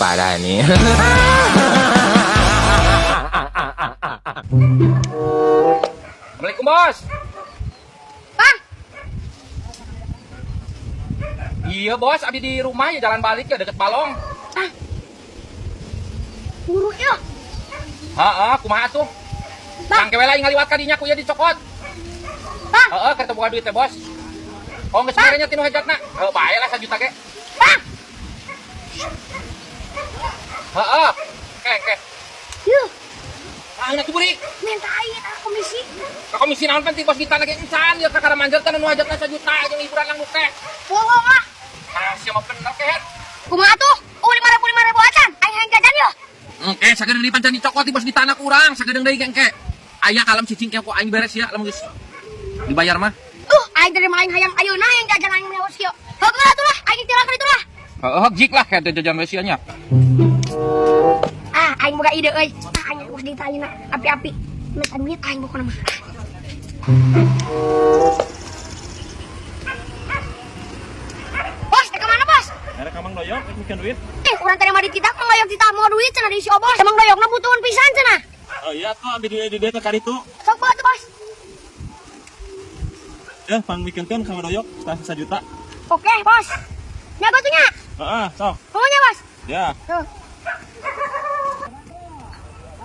Parah nih. Assalamualaikum, Bos. Bang, Iya, Bos, abi di rumah ya, jalan balik ya, deket balong. Ah. Buru ya. Heeh, kumaha tuh? Bang, Kang kewe lain ngaliwat ka dinya ku ieu dicokot. Bang, Heeh, keur teu boga duit teh, Bos. Oh, geus merenya tinu hajatna. Heuh, bae lah 1 juta ge. Bang. Heeh. Ke, ke. Yuh, Ah, atuh burik. Minta aing ah, komisi. Ka komisi naon, penting Bos kita lagi encan ya kakara manjer kan nu hajatna 1 juta jeung hiburan lang teh. Bohong ah. Ah, sia mah bener kehed. Kumaha tuh? Oh, 5.000 5.000 acan. Aing hayang jajan yo. Oke, sagedeung deui pancan dicokot di bos di tanah kurang, sagedeung deui engke. Aya kalem cicing ke ku aing beres ya, lamun geus dibayar mah. Aing dari aing hayang ayeuna hayang jajan aing meos kieu. Heeh atuh lah, aing tilang ka ditu lah. Heeh, jik lah kayak jajan we sia nya. Ah, aing boga ide euy. Ah, aing geus ditanya api-api. Minta duit aing pokona mah. Bos, ke mana, Bos? Ada ka Mang Doyok, rek mikeun duit. Eh, urang tadi mah dititah Mang Doyok titah mau duit cenah di si Obos. Mang Doyokna butuhan pisan cenah. Oh iya tuh, abdi di dieu teh ka ditu. Sok bawa tuh, Bos. Eh, pang mikeunkeun ka Mang Doyok setengah 1 juta. Oke, Bos. Nyago tuh nya. Heeh, sok. Pokoknya, Bos. Ya. Tuh.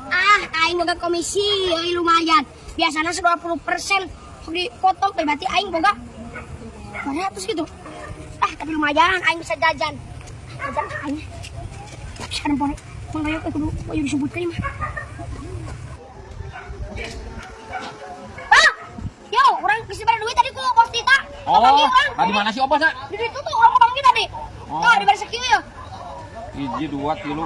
Ah, aing boga komisi, euy lumayan. Biasanya 20% dipotong, berarti aing boga 200 gitu. Ah, tapi lumayan, aing bisa jajan. Jajan ah, aing. Sekarang pone, Mang Doyok eh, kudu ayo disebutkan mah. Bang, yo, urang geus dibere duit tadi ku Bos Tita. Oh, Papanggih urang. tadi mana sih obosna? Di situ tuh urang papanggih tadi. Oh. Tuh, dibere sakieu ya. 1, 2, 3, 4, 5,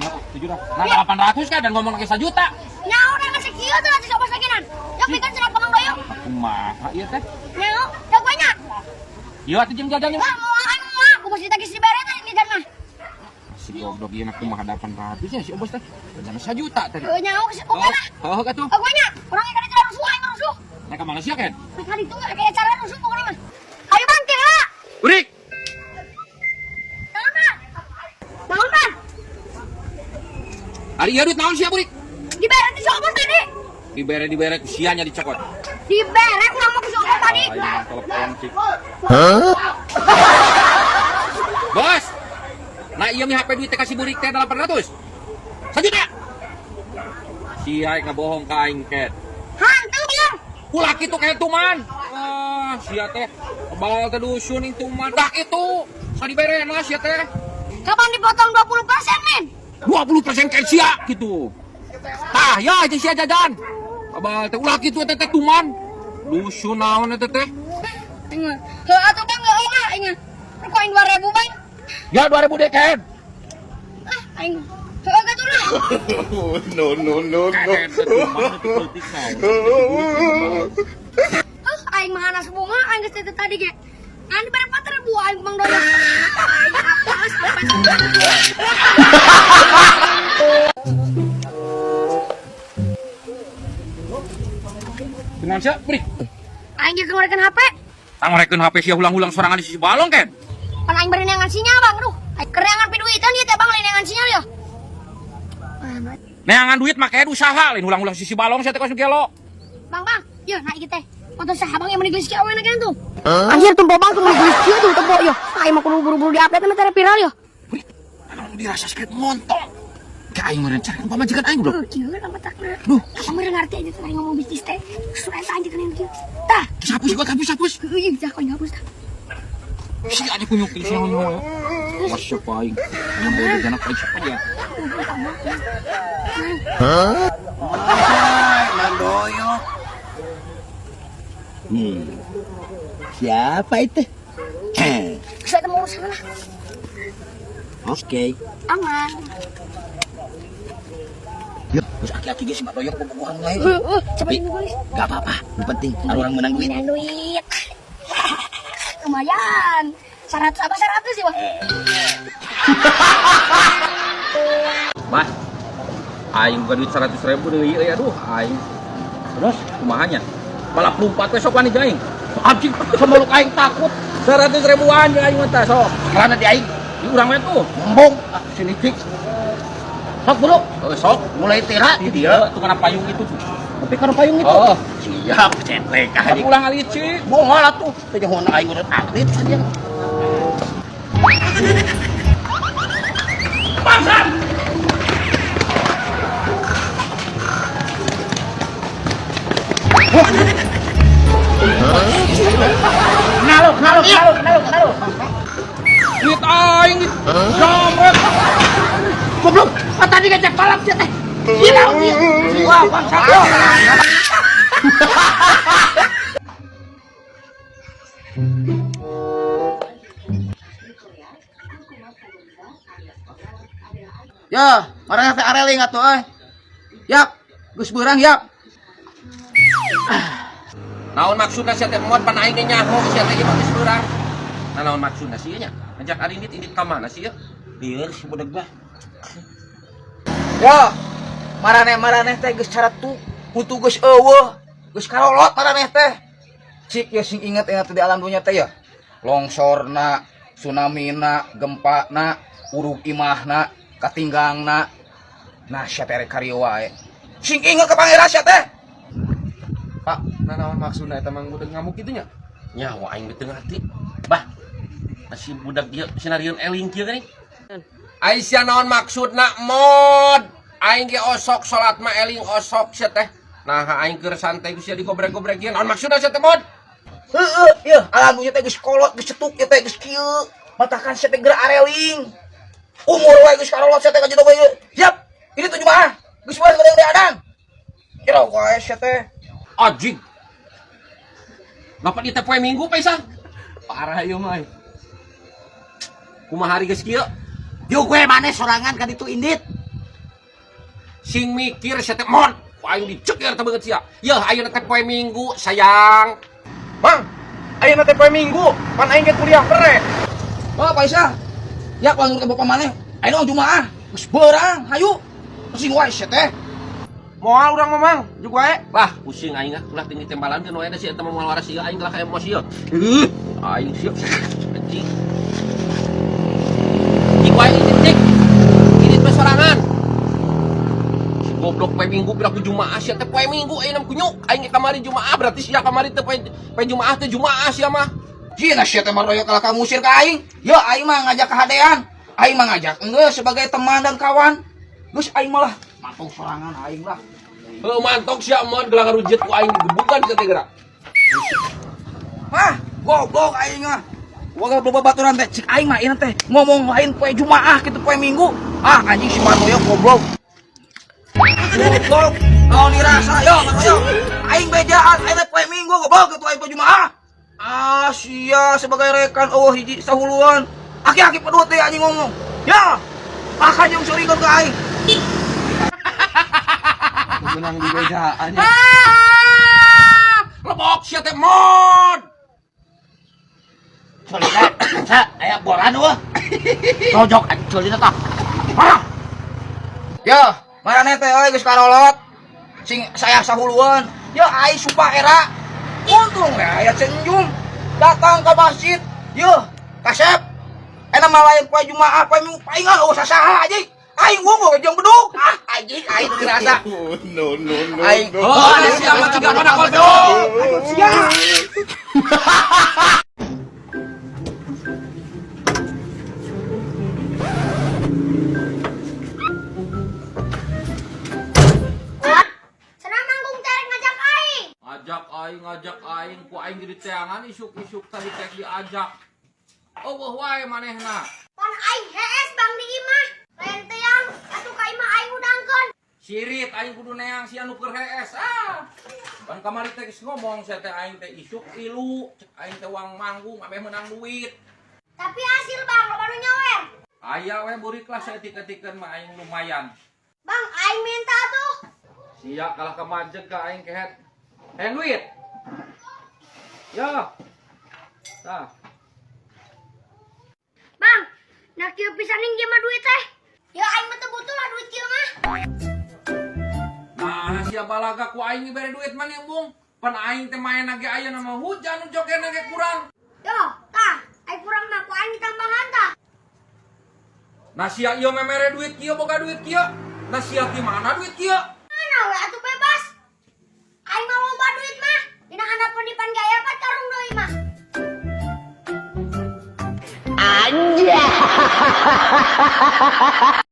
6, 7 dah. Nah, 800 kan dan ngomong lagi 1 juta. Nyaho urang ngasih kieu tuh nanti sok lagi nan. Yok pikeun cenah ka Mang Doyok. Kumaha ieu teh? Nyaho, yok banyak. Ieu atuh jeung jajan Wah, mau aing mau aku mesti tagih dibere tadi jajan mah. Si goblok ieu na kumaha 800 ya si obos teh. Jajan 1 juta tadi. Heuh nyaho geus oke lah. Heeh, atuh. Oke nya, urang kali itu rusuh aing rusuh. Nah, ka mana sia, Ken? Kali itu kayak acara rusuh pokoknya mah. Ayo Bang, kira. Burik. Naon, Bang? Naon, Bang? Ari ieu duit naon sia, Burik? Dibere ti si Obos tadi. Dibere dibere ku sia nya dicokot. Dibere urang mah ku si Obos tadi. Aing telepon cik. Bos. Nah, iya mi HP duit teh kasih Burik teh 800. 1 juta. Sia ngabohong ka aing, Ket. Hantu, Bang. Ulah kitu kayak tuman. Ah, sia teh kebal teh dusun itu man. Dah itu. Sadibere na sia teh. Kapan dipotong 20%, men? 20% kayak sia gitu. Tah, ya aja sia jajan. Kebal teh ulah kitu teh teh tuman. Dusun naon teh teh. Ingat. Heuh atuh Bang, heuh mah ingat. Kok aing 2000, Bang? Ya 2000 deh, Ken. Ah, aing. Heuh atuh lah. No, no, no, no. Ken, teh tuman teh politik naon. Huh, aing mah hanas bunga, aing geus teh tadi ge. Ngan dibere 4.000 aing ku Mang Doyok. Aing apes, apes. Kunaon sia, Burik? Aing ge ngorekeun HP. Tang ngorekeun HP sia hulang-hulang sorangan di sisi balong, Ken. Pan aing bari neangan sinyal, Bang. Aduh, aing kereangan piduitan ieu teh, Bang, lain neangan sinyal ya. Neangan duit make usaha lain hulang-hulang sisi balong sia teh kos gelo. Bang, Bang, yeuh nah ieu teh. Foto saha Bang yang meni geus kieu awena kan tuh. Anjir tumpo Bang tuh meni geus kieu tuh tempo yo. Aing mah kudu buru-buru di-update mah teh viral yo. Burik, anu dirasa sakit montong. Kayak aing meureun cari pamajikan aing goblok. Heuh, kieu kan matakna. Duh. Abang meureun ngarti aja teh ngomong bisnis teh. Sudah eta anjir kan kieu. Tah, Terus hapus gua, hapus hapus. heuh ieu dah kau hapus tah. Si ada kunyuk di sini ya. Wah, siapa aing? Yang bawa jajan apa siapa ya? Mang Doyok. Siapa itu? Bisa temu urusan lah. Oke. Aman. Yuk, terus aki-aki ge si Mang Doyok bobogohan lain. Heeh, coba Tapi ini guys. gak apa-apa, yang penting ada orang menang duit. Menang duit. Lumayan. 100 apa 100 sih, Bang? Bah, aing buka duit 100.000 deui euy, aduh aing. Terus kumaha nya? Balap lompat we sok wani jeung aing. Anjing, semoluk aing takut. 100 ribuan jeung aing mah teh sok. Karena di aing. Di urang we tuh. Ngembung, ah si licik. Sok bro, Oh, sok. Mulai tira Di di dia dia. tuh kana payung itu tuh. Tapi kana payung itu. Oh. Siap, cetlek Tapi aja. ulah ngalicik. Moal atuh, teh nyahoan aing urut atlet saja. Bangsat! Kenalo, kenalo, kenalo, kenalo, kenalo. Duit aing di jamret. Goblok, ah, tadi ngajak balap sia teh. Gila dia. Wah, bangsat. Ya, marah teh areling atuh euy. Yap, geus beurang yap. Naon maksudna sia teh mod pan aing ge nyaho sia teh mah geus beurang. Nah, naon maksudna sih nya? Ngajak arindit indit ka mana sih ya? Lieur si budak mah. Ya, maraneh-maraneh teh geus caretu, huntu geus eueuh, geus karolot maraneh teh. Cik ya sing inget inget di alam dunia teh ya. Longsorna, tsunamina, gempana, urug imahna, katinggangna. Nah, sia teh rek karieu wae. Sing inget ka pangeran sia teh. Pak, nah naon maksudna eta mang budak ngamuk kitu nya? Nyawa aing teu ngarti. Bah, masih budak ieu sinarieun eling kieu geuning. Aisyah naon maksudna mod? Aing ge osok salat mah eling osok sia teh. Nah, aing keur santai ku sia digobrek-gobrek ieu. Naon maksudna sia teh mod? Heeh, ya alam dunia teh geus kolot, geus cetuk ieu teh geus kieu. Matakan sia teh geura areling. Umur wae geus karolot sia teh ka jitu ieu. Siap. Ini tuh Jumaah. Geus wae gede gede adan. Kira wae sia teh. Anjing. Napa di teh poe Minggu Paisang? Parah ieu mah. euy. Kumaha hari geus kieu? Yo gue maneh sorangan ka ditu indit. Sing mikir sia teh mod. Ku aing diceker teh beungeut sia. Yeuh ayeuna teh poe Minggu sayang. Mang, ayeuna teh poe Minggu, pan aing ge kuliah bere. Oh, Pak Isa. Ya kalau nurut bapak maneh, ayeuna Jumaah. Geus beurang, hayu. Sing wae sia teh. Moal urang mah Mang, jeung wae. Lah, pusing aing ah, ulah tinggi tembalan kan wae da si eta mah moal waras ieu aing lah ka emosi ieu. Aing sieu. Anjing. Cik wae ini cik. Ini teh sorangan. Si goblok poe Minggu piraku Jumaah sia teh poe Minggu ayeuna mah kunyuk. Aing ge kamari Jumaah berarti sia kamari teh poe poe Jumaah teh Jumaah sia mah. Jina sia teh maroyok kalah ka ngusir ka aing. Ya aing mah ngajak kahadean. Aing mah ngajak enggeus sebagai teman dan kawan. Geus aing malah mantung sorangan aing lah. Heuh mantok sia mon gelah ngarujet ku aing digebukan sia teh geura. Hah, goblok aing mah. Wah, loba baturan teh cik aing mah ieu teh ngomong lain poe Jumaah kitu poe Minggu. Ah anjing si Martoyo goblok. Goblok. Naon dirasa yo Martoyo. Aing bejaan aing teh poe Minggu goblok kitu aing poe Jumaah. Ah sia sebagai rekan eueuh hiji sahuluan. Aki-aki pedut teh anjing ngomong. Ya. Makan jeung surikeun ka aing. Menang di bejaan nya. Ah! Lebok sia teh mod. Culina, sa aya boran eueuh. Tojok anjing culina tah. Ah, Ya, maraneh teh euy geus karolot. Sing saya sahuluan. Ya aing sumpah era. Untung we aya Cenjung datang ke masjid. Yeuh, kasep. Enak mah lain poe Jumaah, poe Minggu paingan eueuh sasaha anjing. Aing wungkul jeung bedug. Ah, anjing aing teu rasa. No no no. Aing. Oh, ada sia mah ciga mana kodok. Aduh sia. Senang manggung terek ngajak aing. Ngajak aing, ku aing jadi teangan isuk-isuk tadi teh diajak. Oh, wae manehna. Pan aing hees bang di imah. Lain teang atuh ka imah aing udangkeun. Sirit aing kudu neang si anu keur hees. Ah. Pan kamari teh geus ngomong sia teh aing teh isuk ilu, cek aing teh uang manggung ameh menang duit. Tapi hasil bang loba nu nyawer. Aya we burik lah saeutik-eutikeun mah aing lumayan. Bang aing minta tuh. Sia kalah ka majeg ka aing kehet. Hayang duit. Ya. Tah. Bang, nak kieu pisan ning mah duit teh. Ya aing mah teu butuh lah duit kieu mah. Nah, sia balaga ku aing dibere duit mah bung. Pan aing teh main ge aya nama hujan nu joget ge kurang. Yo, tah, aing kurang mah ku aing ditambahan tah. Nah sia ieu memere duit kieu boga duit kieu. Nah sia ti mana duit kieu? Mana we atuh bebas. Aing mah loba duit mah. Dina handapeun dipan gaya pat karung deui mah.